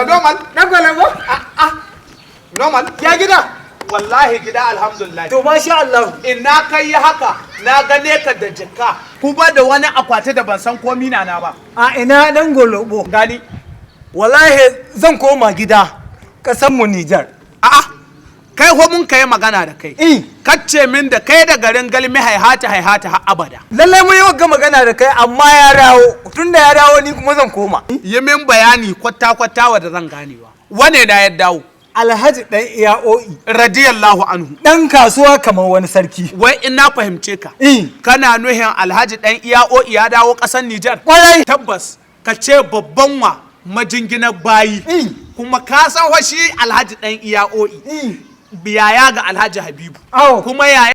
Mr. Normal. Dan gwalabo? Ah, normal. Ya gida? Wallahi gida alhamdulillah. To masha Allah. Ina kai yi haka na gane ka da jikka kuma da wani akwati da ban san ko mina na ba. A ina dan gwalabo? Gani. Wallahi zan koma gida kasan mu Nijar. A'a, kai ho mun kai magana da kai. Eh. Kacce min da kai da garin galmi haihata haihata har abada. Lallai mun yi wagga magana da kai amma ya dawo. Tunda ya dawo ni kuma zan koma. Yi min bayani kwata kwata wa da zan ganewa. Wane na ya dawo? Alhaji dan IAOE. Radiyallahu anhu. Dan kasuwa kamar wani sarki. Wai in na fahimce ka. Eh. Kana nuhin Alhaji dan IAOE ya dawo ƙasar Nijar? Kwarai. Tabbas ka ce babban wa majinginar bayi. Eh. Kuma ka san wa shi Alhaji dan IAOE. Eh. Yaya ga Alhaji Habibu. Awo. Kuma yaya